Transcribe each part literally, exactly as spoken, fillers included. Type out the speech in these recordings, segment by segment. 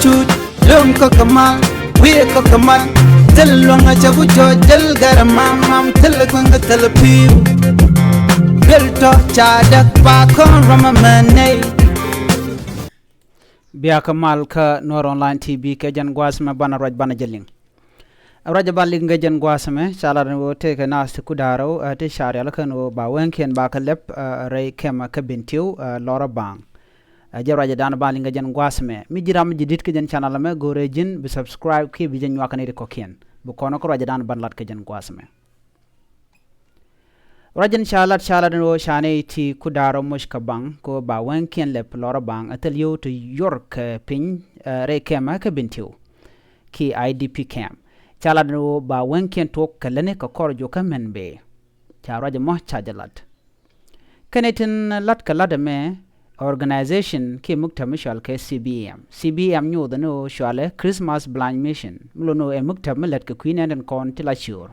Cut luɔ̱ŋ kä kɛ mal, wi̱i̱ kä kɛ mal. Thil luɔ̱ŋ a cɛ ku jɔɔc, thil gɛrɛ mam mam, thil kueŋ kä thil pi̱i̱u. Thil tɔ ca däk pa kɔn rɔm ɛmɛ nɛy. Bia kä mal kä Nuɔr Online T V kɛ jɛn gua̱a̱th mɛ banɛ ruac banɛ jɛ liŋ. Ruac ɛ ba liŋ kɛ jɛn gua̱a̱th mɛ ca lat ni ɣöö tëëkɛ naath ti kuda̱a̱r rɛw, ɛ, ti ca rial kɛn ɣöö ba wɛŋkiɛn ba kɛ lɛp, ɛ, rɛy kɛmɛ kä Bentiu, ɛ, Lɔrä Baŋ. Ɛ, jɛ ruacɛ dan ba liŋ kɛ jɛn gua̱a̱th mɛ. Mi ji̱ ram ji̱ di̱t kä jɛn channel mɛ, go̱rɛ ji̱n bi subscribe kiɛ bi jɛ nyuak kɛ nɛy ti kɔ̱kiɛn. Bi kɔn kä ruacɛ dan ban lat kɛ jɛn gua̱a̱th mɛ. Ruac in ca lat, ca lat in ɣöö ca nɛy ti kuda̱a̱r rɛw moc kɛ baŋ kɛ ɣöö ba wɛŋkiɛn lɛp Lɔrä Baŋ, ɛ, thil yio̱w ti yuɔr kɛ piny, ɛ, rɛy kɛmɛ kä Bentiu ki I D P camp. Ca lat in ɣöö ba wɛŋkiɛn tuɔɔk kɛ lätni kɛ kɔr juɔkä mɛn bëë. Ca ruac ɛmɔ ca jɛ lat. Kɛnɛ tin lat kɛ lat ɛmɛ, organization kiɛ muktab mi cɔal kɛ C B M. C B M nyothɛ ni ɣöö cɔalɛ Christmas Blind Mission, mi lot ni ɣöö ɛ muktab mi lät kɛ kui̱ nɛɛni tin kɔn ti la ciöör.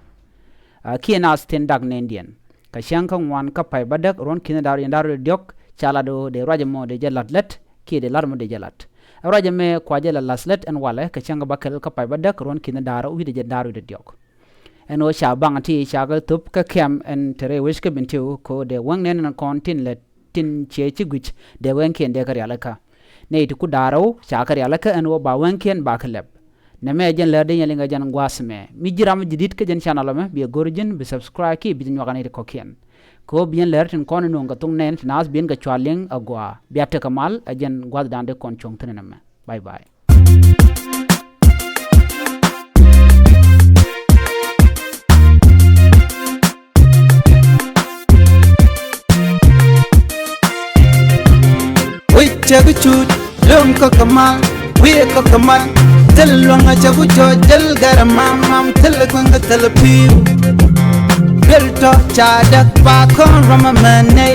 A, kiɛ naath tin dak nɛɛndiɛn. Kɛ cäŋ kä ŋuan kä pay bädäk, ruɔ̱n ki̱ni da̱ŋ rɛw, da̱ŋ rɛw wi̱cdɛ diɔ̱k, ca lat ɣöö dee ruac ɛmɔ dee jɛ la̱t lät kiɛ dee la̱t ɛmɔ dee jɛ la̱t. Ɛ ruac ɛmɛ kua jɛ la la̱th lät ɛn walɛ kɛ cäŋ kä bäkɛl kä pay bädäk, ruɔ̱n ki̱ni da̱ŋ rɛw wi̱cdɛ jɛ da̱ŋ rɛw wi̱cdɛ diɔ̱k. Ɛn ɣöö ca baŋ ti ca kɛ thöp kä kɛm ɛn te rɛy wec kä Bentiu kɛ ɣöö dee wɛŋ nɛɛni tin kɔn tin lät tin ciɛ ci guic dee wɛŋkiɛn dee kɛ rialikä. Nɛy ti kuda̱a̱r rɛw ca kɛ rialikä ɛn ɣöö ba wɛŋkiɛn ba kɛ lɛp. Nɛmɛ jɛn lär di nyɛ liŋ kɛ jɛn gua̱a̱th mɛ. Mi ji̱ ram ji̱ di̱t kä jɛn channel mɛ, bi ɛ go̱r ji̱n bi subscribe kiɛ bi jɛ nyuak kɛ nɛy ti kɔ̱kiɛn. Kɛ ɣöö bi jɛn lär tin kɔn in nuɔ̱ŋ kɛ thok nɛɛni ti naath bi ɛn kɛ cua liŋ a gɔaa. Bia tekɛ mal, ɛ jɛn gua̱a̱th dan di kɔn cuɔ̱ŋ thi̱n nɛmɛ. Bye bye. Wi̱c cɛ bi cut luɔ̱ŋ kä kɛ mal, wi̱i̱ kä kɛ mal. Thil luɔ̱ŋ a cɛ ku jɔɔc, thil gɛrɛ mam mam, thil kueŋ kä thil pi̱i̱u. Thil tɔ ca däk pa kɔn rɔm ɛmɛ nɛy.